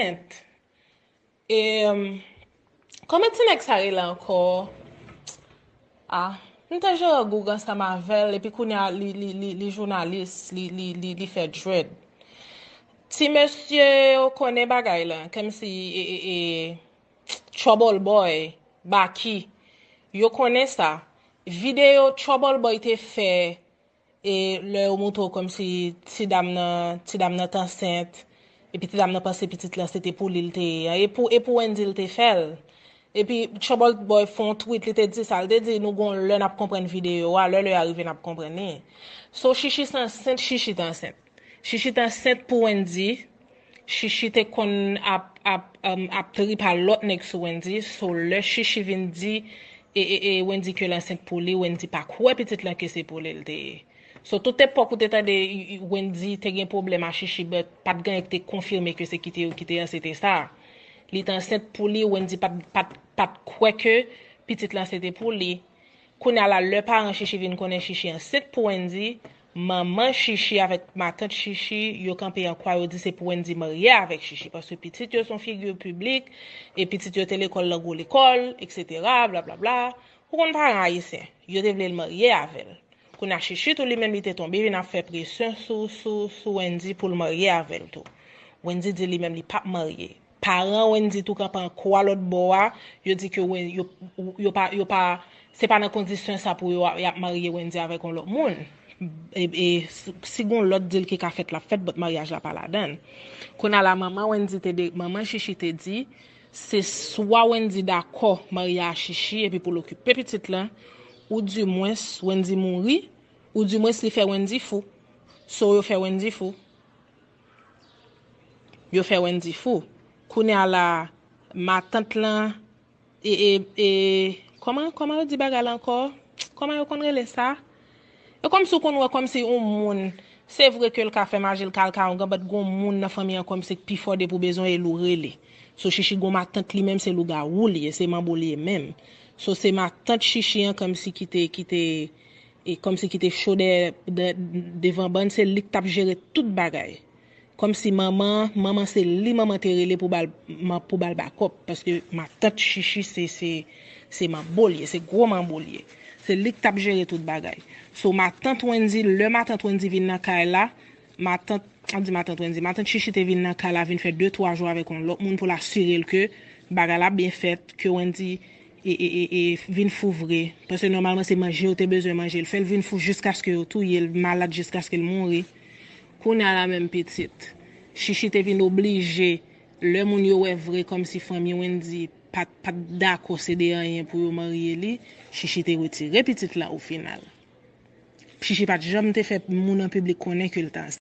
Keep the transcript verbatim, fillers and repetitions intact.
ansent. E, um, kòman ti nèg sa rele ankò? Ah, m te jere goug ansanm avè l, epi kounye a li, li, li, li jounalis, li, li, li, li fè dread. Ti mesye yo konnen bagay la, kòmsi e, e, e, Trouble Boy, Baky, yo konnen sa. Videyo Trouble Boy te fè, e lè yo montre w kòmsi ti dam nan, ti dam nan t ansent, epi ti dam nan panse pitit lan se te pou li l te ye an. E pou, e pou Wendy l te fè l. Epi Trouble Boy fè yon tweet, li te di sa, li te di nou gon lè n ap konprann videyo a, lè lè a rive n ap konprann li. So Chichi t ansent, Chichi t ansent. Chichi t ansent pou Wendy. Chichi te konn ap, ap, um, ap trip a lòt nèg sou Wendy. So lè Chichi vin di, e, e, e Wendy ke l ansent pou li, Wendy pa kwè pitit lan ke se pou li l te ye. So tout epòk ou te tande, i, i, Wendy te gen pwoblèm a Chichi, but pa t gen anyen ki te konfime ke se ki te, ki te ansent sa. Li te ansent pou li, Wendy pa t, pa t, pa t kwè ke pitit lan se te pou li. Kounye a la, lè paran Chichi vin konnen Chichi ansent pou Wendy, manman Chichi avèk matant Chichi, yo kanpe an kwa, yo di se pou Wendy marye avèk Chichi, paske pitit yo se yon figi piblik, e pitit yo te lekòl nan gwo lekòl, etsetera, blablabla. Ou konn paran ayisyen, yo te vle l marye avè l. Kounye a Chichi tou li menm li te tonbe vin ap fè presyon sou, sou, sou Wendy pou l marye avè l tou. Wendy di li menm li p ap marye. Paran Wendy tou kanpe an kwa lòt bò a, yo di ke Wen-, yo, yo pa, yo pa, se pa nan kondisyon sa pou yo, y ap marye Wendy avèk yon lòt moun. E, e si, si gon lòt deal ki ka fèt, l ap fèt, but maryaj la pa ladan l. Kounye a la, manman Wendy te de, manman Chichi te di, se swa Wendy dakò marye a Chichi epi pou l okipe pitit lan, ou dimwens Wendy mouri, ou dimwens li fè Wendy fou. So yo fè Wendy fou. Yo fè Wendy fou. Kounye a la, matant lan, e, e, e, kòman, kòman yo di bagay la ankò? Kòman yo konn rele sa? E kòmsi w konn wè kòmsi yon moun, se vre ke l ka fè maji, l ka al ka yon gran, but gon moun nan fanmi an kòmsi k pi fò depi w bezwen e l ou rele. So Chichi gon matant li menm se lougawou li ye, se manbo li ye menm. So se matant Chichi an kòmsi ki te, ki te, e kòmsi ki te cho dèyè, de, devan bann, se li k t ap jere tout bagay. Kòmsi manman, manman se li manman te rele pou ba l, man-, pou ba l bakòp, paske matant Chichi se, se, se manbo l ye, se gwo manbo l ye. Se li k t ap jere tout bagay. So matant Wendy, lè matant Wendy vin nan kay la, matant, an di matant Wendy, matant Chichi te vin nan kay la, vin fè de twa jou avèk yon lòt moun pou l asire l ke bagay la byen fèt, ke Wendy e, e, e, e vin fou vre. Paske nòmalman se manje yo te bezwen manje. L fè l vin fou jiskaske yo touye l, malad jiskaske l mouri. Kounye a la menm pitit. Chichi te vin oblije, lè moun yo wè vre kòmsi fanmi Wendy pa t, pa t dakò sede anyen pou yo marye li, Chichi te retire pitit la o final. Chichi pa t janm te fè moun an piblik konnen ke l t ansent.